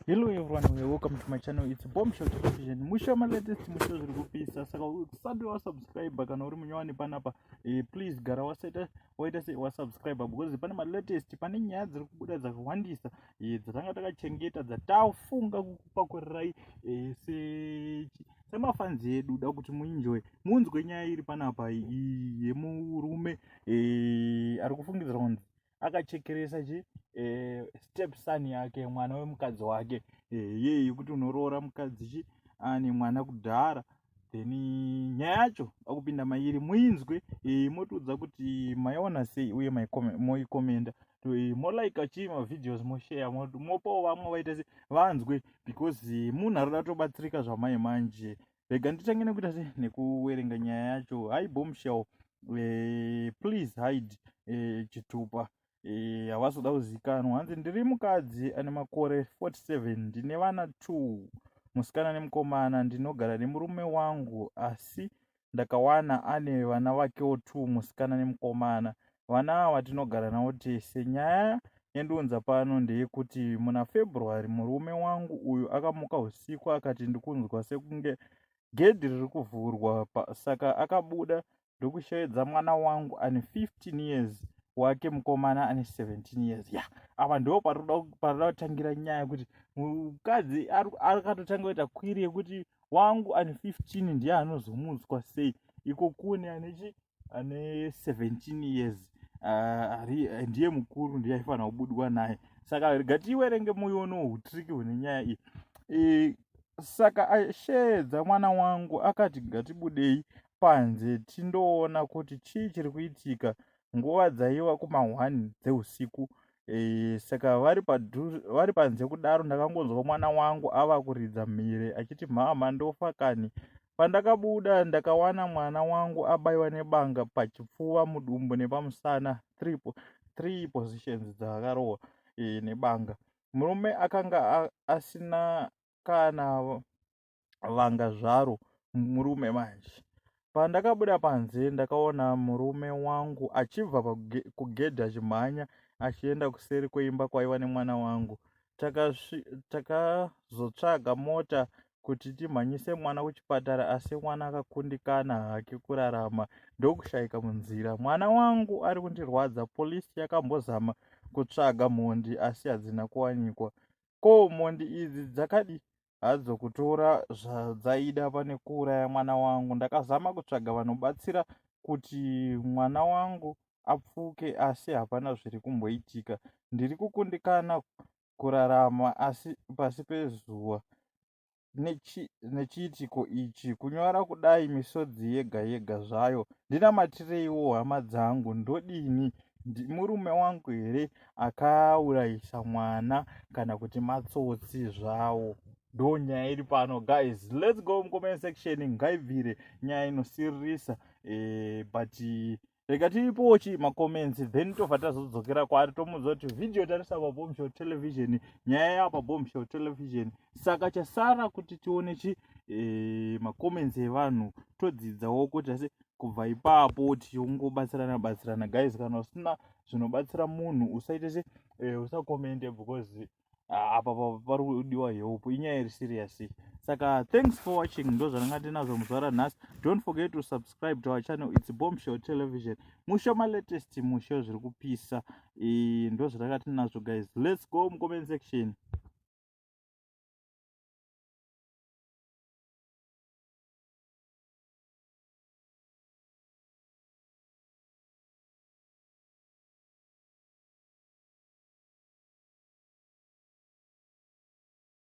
Hello everyone, welcome to my channel. It's Bombshell Television. Musha ma latest musha zviri kupisa. Saka usati wa subscribe kana uri munyowani panapa, please gara waseta waita se wa subscribe because pane ma latest, pane nyaya dziri kubuda dzakawandisa dzatanga takachengeta dzatafunga kukupakurirai se semafanzi edu da kuti muenjoy munzwe nyaya iri panapa yemurume ari kufungidzira kunzi akachekeresa chi step son yake, mwana wemukadzi wake, yeye yekuti unoroora mukadzi chi ane mwana kudhara. Then nyaya yacho akupinda mairi, muinzwe, motiudza kuti maiona sei uye moikomenda, molike chi mavideos, moshare, mopawo vamwe vaita se vanzwe because munhu ari kuda kutobatsirika zvamai manje. Rega nditange nekuita se nekuwerenga nyaya yacho. Hi Bombshell, please hide chitupa, havasi kuda kuzikanwa. Hanzi, "Ndiri mukadzi ane makore 47, ndine vana 2, musikana nemukomana. Ndinogara nemurume wangu, asi ndakawana ane vana vakewo 2, musikana nemukomana. Vana ava tinogara navo tese. Nyaya yandiunza pano ndeyekuti muna February murume wangu uyu akamuka usiku akati ndikunzwa sekunge gedhi riri kuvhurwa. Saka akabuda ndokushevedza mwana wangu ane 15 years, wake mukomana ane 17 years." Ya, apa ndo paroda kutangira nyaya, kuti mukadzi akatotanga kuita query yekuti wangu ane 15 ndiye anozomutswa sei, iko kune anechi ane 17 years, ndiye mukuru, ndiye aifanira kubudwa naye. Saka rega tiwerenge muiono hutricky hune nyaya iyi. Saka asheedza mwana wangu akati ngatibudei panze tindoona kuti chii chiri kuitika. Nguva dzaiva kuma1 dzeusiku. Saka vari panze kudaro, ndakangonzwa mwana wangu ava kuridza mhere achiti, 'Mhama, ndofa kani.' Pandakabuda ndakawana mwana wangu abayiwa nebanga pachipfuva, mudumbu nepamusana, three positions dzaakarohwa nebanga. Murume akanga asina kana vanga zvaro, murume manje. Pandakabuda panze ndakaona murume wangu achibva kugedhi achimhanya achienda kuseri kweimba kwaiva nemwana wangu. Takazotsvaga mota kuti timhanyise mwana kuchipatara, asi mwana akakundikana hake kurarama ndokushayika munzira. Mwana wangu ari kundirwadza. Polisi yakambozama kutsvaga mhondi asi hadzina kuwanikwa. Ko mhondi idzi dzakadi hadzo kutora zvadzaida pane kuuraya mwana wangu? Ndakazama kutsvaga vanobatsira kuti mwana wangu apfuke, asi hapana zviri kumboitika. Ndiri kukundikana kurarama asi pasi pezuva nechiitiko ichi. Kunyora kudai misodzi yega yega zvayo. Ndinamatireiwo hama dzangu. Ndodini? Murume wangu here akaurayisa mwana kana kuti matsotsi zvawo?" Ndo nyaya iri pano, guys. Let's go mucomment section. Ngaibvire, nyaya inosiririsa, but rega tiipowo chi macomments, then tobva tazodzokera kwaari tomuudza kuti video tarisa paBombshell Television, nyaya yapaBombshell Television. Saka chasara kuti tione chi macomments evanhu, todzidzawo kuti asi kubva ipapo tichongobatsirana batsirana. Guys, kana usina zvinobatsira munhu usaite se usakomende because apa pari kudiwa help, inyaya iri serious. Saka thanks for watching. Ndo zvandanga ndinazvo muzuva ranhasi. Don't forget to subscribe to our channel. It's Bombshell Television, musho malatest, musho zviri kupisa. Ndo zvatanga tinazvo, guys. Let's go mucomment section.